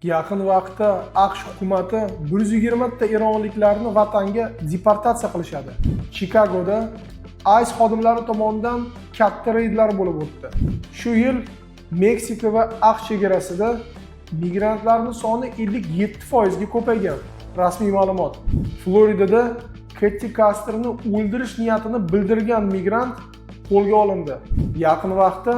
Yaqin vaqtda AQSh hukumati 120 ta eronliklarni vatanga deportatsiya qilishadi. Chikagoda ICE xodimlari tomonidan katta reydlar bo'lib o'tdi. Shu yil Meksika va AQSh chegarasida migrantlarning soni 57% ga ko'paygan. Rasmiy ma'lumot. Floridada Ketti Kasterni o'ldirish niyatini bildirgan migrant qo'lga olindi. Yaqin vaqtda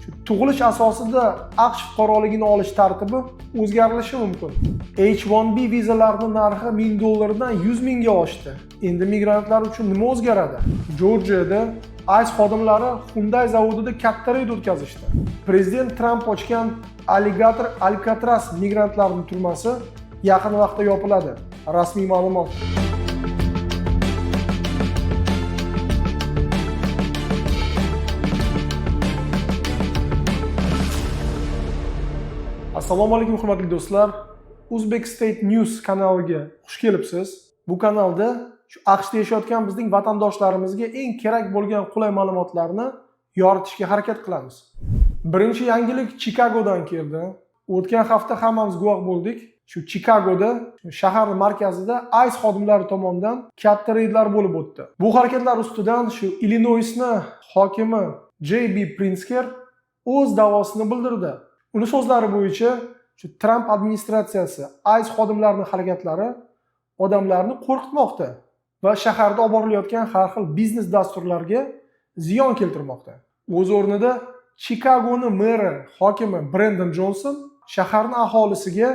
shu tug'ilish asosida AQSh fuqaroligini olish tartibi o'zgarilishi mumkin. H1B vizalarining narxi 1000 dollardan 100 mingga oshdi. Endi migrantlar uchun nima o'zgaradi? Jorjiyada ICE xodimlari Hyundai zavodida katta reyd o'tkazishdi. Prezident Tramp ochgan Alligator Alcatraz migrantlarning turmasi yaqin vaqtda yopiladi. Rasmiy ma'lumot. Assalomu alaykum, hurmatli do'stlar. Uzbek State News kanaliga xush kelibsiz. Bu kanalda shu AQShda yashayotgan bizning vatandoshlarimizga eng kerak bo'lgan qulay ma'lumotlarni yoritishga harakat qilamiz. Birinchi yangilik Chikagodan keldi. O'tgan hafta hammamiz guvoh bo'ldik. Shu Chikagoda, shahar markazida ICE xodimlari tomonidan katta reydlar bo'lib o'tdi. Bu harakatlar ustidan shu Illinoisni hokimi J.B. Pritzker o'z da'vosini bildirdi. Uni so'zlari bo'yicha, shu Tramp administratsiyasi, ICE xodimlarining harakatlari odamlarni qo'rqitmoqda va shaharda olib borilayotgan har xil biznes dasturlarga ziyon keltirmoqda. O'z o'rnida Chikagoni meri, hokimi Brendon Jonson shaharning aholisiga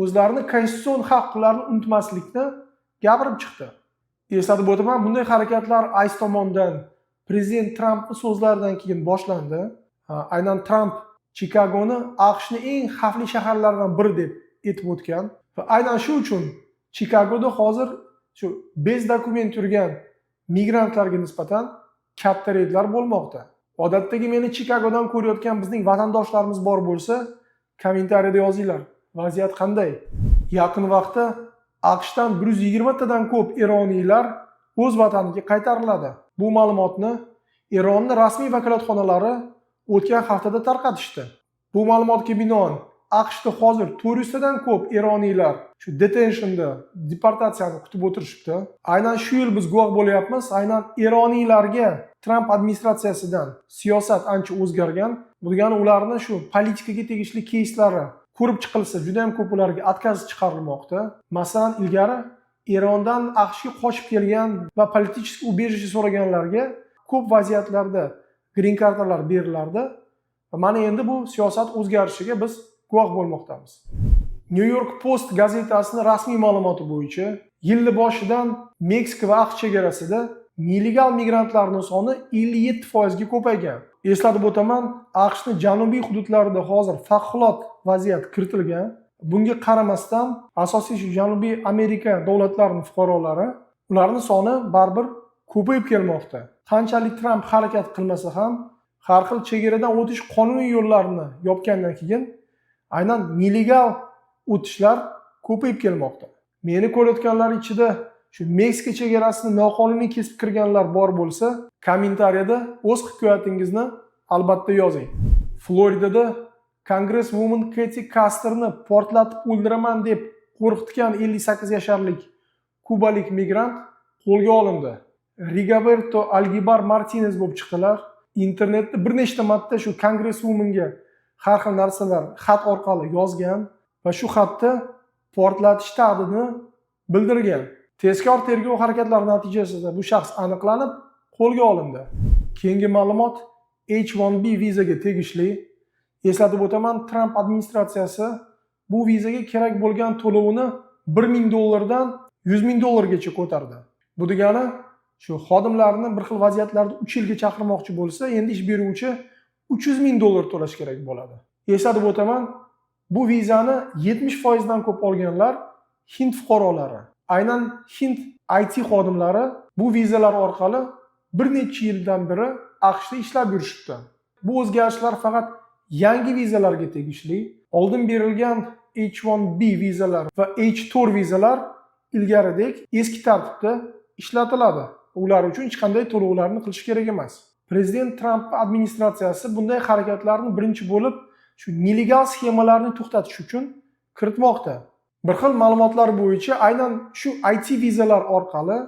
o'zlarini konstitutsion haq-huquqlarini unutmaslikni gapirib chiqdi. Eslatib o'taman, bunday harakatlar ICE tomonidan prezident Trampning so'zlaridan keyin boshlandi. Aynan Tramp Chikagoni AQShning eng xavfli shaharlaridan biri deb aytib o'tgan va aynan shu uchun Chikagoda hozir shu без документ yurgan migrantlarga nisbatan katta reydlar bo'lmoqda. Odatdagi meni Chikagodan ko'rayotgan bizning vatandoshlarimiz bor bo'lsa, kommentariyada yozinglar. Vaziyat qanday? Yaqin vaqtda AQShdan 120 tadan ko'p eroniylar o'z vataniga qaytariladi. Bu ma'lumotni Eronni rasmiy vakolatxonalari o'tgan haftada tarqatishdi. Bu ma'lumotga binoan AQShda hozir 400 tadan ko'p eroniylar shu detentionda deportatsiyani kutib o'tirishibdi. Aynan shu yil biz guvoh bo'lyapmiz. Aynan eroniylarga Tramp administratsiyasidan siyosat ancha o'zgargan. Bu degani ularni shu politikaga tegishli keyslari ko'rib chiqilsa, juda ham ko'p ularga отказ chiqarilmoqda. Masalan, ilgari Erondan AQShga qochib kelgan va политический убежище so'raganlarga ko'p vaziyatlarda green kartalar berilardi. Va mana endi bu siyosat o'zgarishiga biz guvoh bo'lmoqdamiz. New York Post gazetasining rasmiy ma'lumoti bo'yicha, yilni boshidan Meksika va AQSh chegarasida nelegal migrantlarning soni 57% ga ko'paygan. Eslatib o'taman, AQShning janubiy hududlarida hozir favqulodda vaziyat kiritilgan. Bunga qaramasdan, asosiy shu Janubiy Amerika davlatlarining fuqarolari, ularning soni baribir ko'payib kelmoqda. Qanchalik Tramp harakat qilmasa ham, har xil chegaradan o'tish qonuniy yo'llarini yopgandan keyin aynan nelegal o'tishlar ko'payib kelmoqda. Meni ko'rayotganlar ichida shu Meksika chegarasini noqonuniy kesib kirganlar bor bo'lsa, kommentariyada o'z hikoyatingizni albatta yozing. Floridada kongresswoman Keti Kasterni portlatib o'ldiraman deb qo'rqitgan 58 yasharlik kubalik migrant qo'lga olindi. Rigoberto Algibar Martinez bo'lib chiqdilar. Internetda bir nechta marta shu kongresswomanga har xil narsalar xat orqali yozgan va shu xatda portlatish tahdidini bildirgan. Tezkor tergov harakatlari natijasida bu shaxs aniqlanib, qo'lga olindi. Keyingi ma'lumot H1B vizaga tegishli. Eslatib o'taman, Tramp administratsiyasi bu vizaga kerak bo'lgan to'lovini 1000 dollardan 100 ming dollargacha ko'tardi. Bu degani shu xodimlarni bir xil vaziyatlarda 3 yilga chaqirmoqchi bo'lsa, endi ish beruvchi 300 ming dollar to'lash kerak bo'ladi. Eslatib o'taman, bu vizani 70% dan ko'p olganlar hind fuqarolari. Aynan hind IT xodimlari bu vizalar orqali bir necha yildan beri AQShda ishlab yurishibdi. Bu o'zgarishlar faqat yangi vizalarga tegishli. Oldin berilgan H1B vizalar va H4 vizalar ilgaridek eski tartibda ishlatiladi. Ular uchun hech qanday to'lovlarni qilish kerak emas. Prezident Tramp administratsiyasi bunday harakatlarni birinchi bo'lib shu nelegal sxemalarni to'xtatish uchun kiritmoqda. Bir xil ma'lumotlar bo'yicha, aynan shu IT vizalar orqali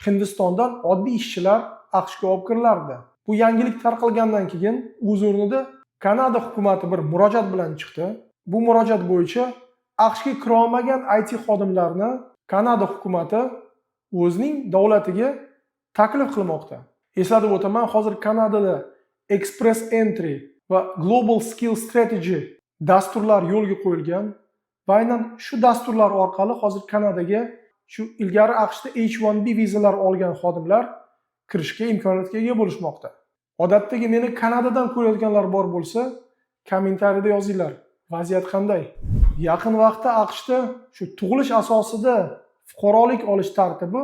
Hindistondan oddiy ishchilar AQShga olib kirilardi. Bu yangilik tarqalgandan keyin o'z o'rnida Kanada hukumati bir murojaat bilan chiqdi. Bu murojaat bo'yicha AQShga kira olmagan IT xodimlarni Kanada hukumati o'zining davlatiga taklif qilmoqda. Eslatib o'taman, hozir Kanadada Express Entry va Global Skill Strategy dasturlar yo'lga qo'yilgan va aynan shu dasturlar orqali hozir Kanadaga shu ilgari AQShda H1B vizalar olgan xodimlar kirishga imkoniyatga ega bo'lishmoqda. Odatdagi meni Kanadadan ko'rayotganlar bor bo'lsa, kommentariyada yozinglar. Vaziyat qanday? Yaqin vaqtda AQShda shu tug'ilish asosida fuqarolik olish tartibi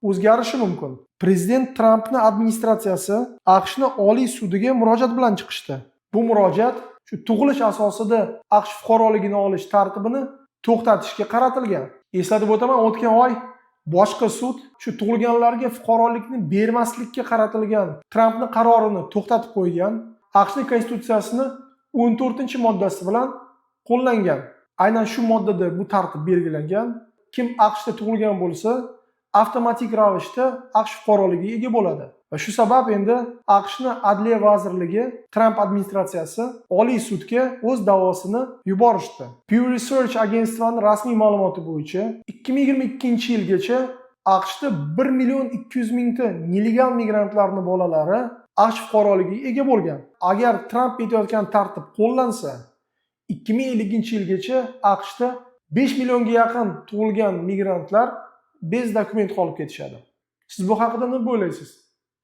o'zgarishi mumkin. Prezident Trampni administratsiyasi AQShni Oliy sudiga murojaat bilan chiqishdi. Bu murojaat shu tug'ilish asosida AQSh fuqaroligini olish tartibini to'xtatishga qaratilgan. Eslatib o'taman, o'tgan oy boshqa sud shu tug'ilganlarga fuqarolikni bermaslikka qaratilgan Trampni qarorini to'xtatib qo'ygan, AQShni konstitutsiyasini 14-moddasi bilan qo'llangan. Aynan shu moddada bu tartib belgilangan. Kim AQShda tug'ilgan bo'lsa, avtomatik ravishda AQSh fuqaroligiga ega bo'ladi. Va shu sabab endi AQShni Adliya vazirligi, Tramp administratsiyasi Oliy sudga o'z da'vosini yuborishdi. Pew Research agentstvoning rasmiy ma'lumoti bo'yicha, 2022-yilgacha AQShda 1 million 200 mingta нелегал migrantlarning bolalari AQSh fuqaroligiga ega bo'lgan. Agar Tramp aytayotgan tartib qo'llansa, 2050-yilgacha AQShda 5 millionga yaqin tug'ilgan migrantlar без документ qolib ketishadi. Siz bu haqida nima o'ylaysiz?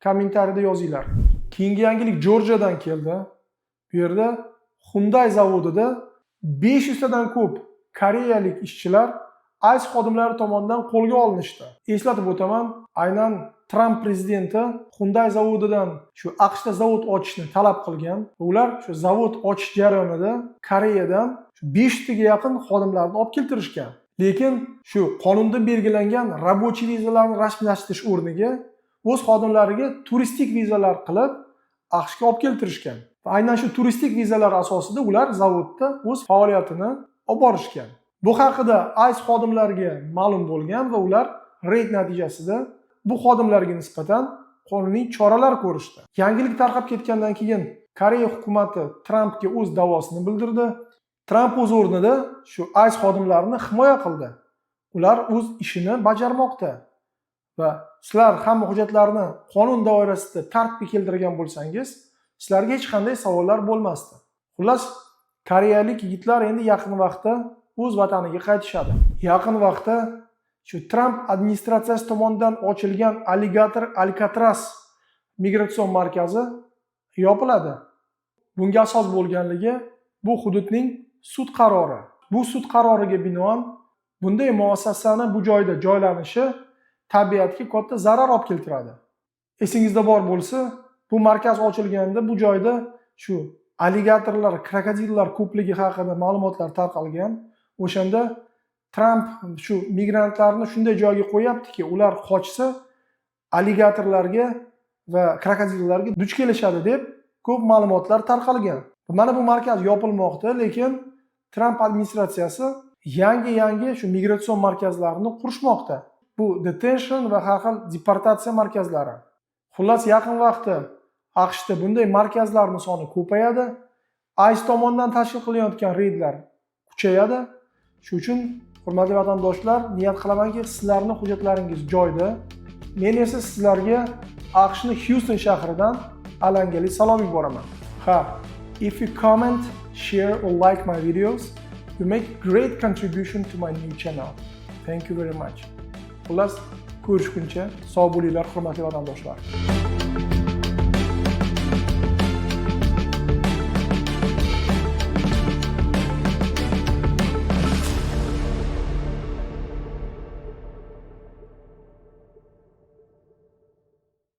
Kommentariyada yozinglar. Keyingi yangilik Jorjiyadan keldi. Bu yerda Hyundai zavodida 500 tadan ko'p koreyalik ishchilar ICE xodimlari tomonidan qo'lga olinishdi. Eslatib o'taman, aynan Tramp prezidenti Hyundai zavodidan shu AQShda zavod ochishni talab qilgan. Ular shu zavod ochish jarayonida Koreyadan shu 500 taga yaqin xodimlarni olib keltirishgan. Lekin shu qonunda belgilangan рабочий vizalarni rasmiylashtirish o'rniga o'z xodimlariga turistik vizalar qilib AQShga olib keltirishgan. Va aynan shu turistik vizalar asosida ular zavodda o'z faoliyatini olib borishgan. Bu haqida ICE xodimlariga ma'lum bo'lgan va ular reyd natijasida bu xodimlarga nisbatan qonuniy choralar ko'rishdi. Yangilik tarqab ketgandan keyin Koreya hukumati Trampga o'z da'vosini bildirdi. Tramp o'z o'rnida shu ICE xodimlarini himoya qildi. Ular o'z ishini bajarmoqda va sizlar hamma hujjatlarni qonun doirasida tartibga keltirgan bo'lsangiz, sizlarga hech qanday savollar bo'lmasdi. Xullas, koreyalik yigitlar endi yaqin vaqtda o'z vataniga qaytishadi. Yaqin vaqtda shu Tramp administratsiyasi tomonidan ochilgan Alligator Alcatraz migratsion markazi yopiladi. Bunga asos bo'lganligi bu hududning sud qarori. Bu sud qaroriga binoan bunday muassasani bu joyda joylanishi tabiatga katta zarar olib keltiradi. Esingizda bor bo'lsa, bu markaz ochilganda bu joyda shu alligatorlar, krokodillar ko'pligi haqida ma'lumotlar tarqalgan. O'shanda Tramp shu migrantlarni shunday joyga qo'yaptiki, ular qochsa, alligatorlarga va krokodillarga duch kelishadi deb ko'p ma'lumotlar tarqalgan. Mana bu markaz yopilmoqda, lekin Tramp administratsiyasi yangi yangi shu migratsion markazlarni qurishmoqda. Bu detention va har xil deportatsiya markazlari. Xullas, yaqin vaqtda AQShda bunday markazlarni soni ko'payadi. ICE tomonidan tashkil qilinayotgan reydlar kuchayadi. Shuning uchun, hurmatli vatandoshlar, niyat qilamanki, sizlarni hujjatlaringiz joyida. Men esa sizlarga AQShni Houston shahridan alangali salom yuboraman. Ha, if you comment, share or like my videos, you make great contribution to my new channel. Thank you very much. Xullas, ko'rishguncha sog' bo'linglar, hurmatli vatandoshlar.